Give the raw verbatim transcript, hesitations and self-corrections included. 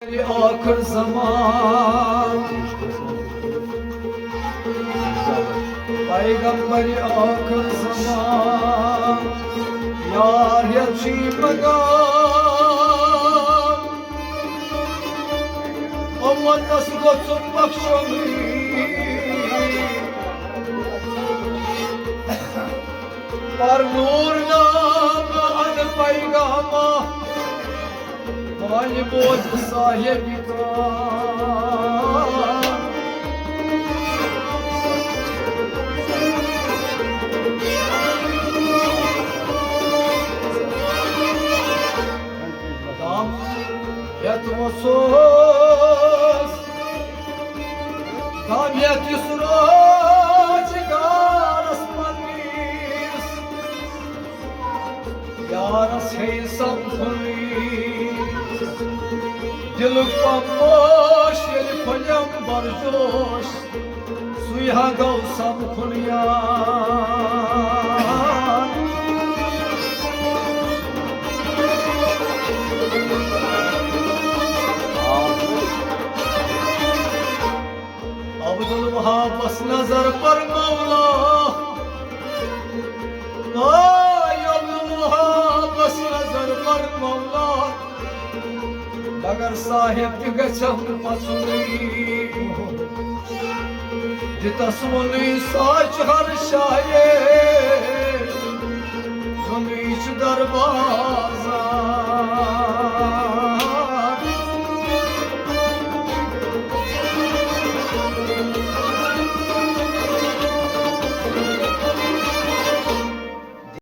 آخر زمان، پیغمبر آخر زمان، یار ہیٚتھ چھی پگان، اُمتس گوٚژھ بخشُن۔ پر نور نام ان پیغاما، وۄنۍ بوز صاحب کام۔ دم ہیٚتھ وۄژھوس، دم ہیٚتھ یُس روزگارس پننِس یارس ہے سمکھُن، دلُک پمپوش ییٚلہِ پھٔلِم برجوش، سُے ہا گوٚو سمکھُن یار۔ عبدالوہابس نظر پر مولا، آے عبدالوہابس نظر پر مولا، مگر صاحب تہِ گژھٮ۪م پژھُن۔ دِتس ووٚنُے ساچ ہر شاعر، ووٚنُے چھُ دروازہ۔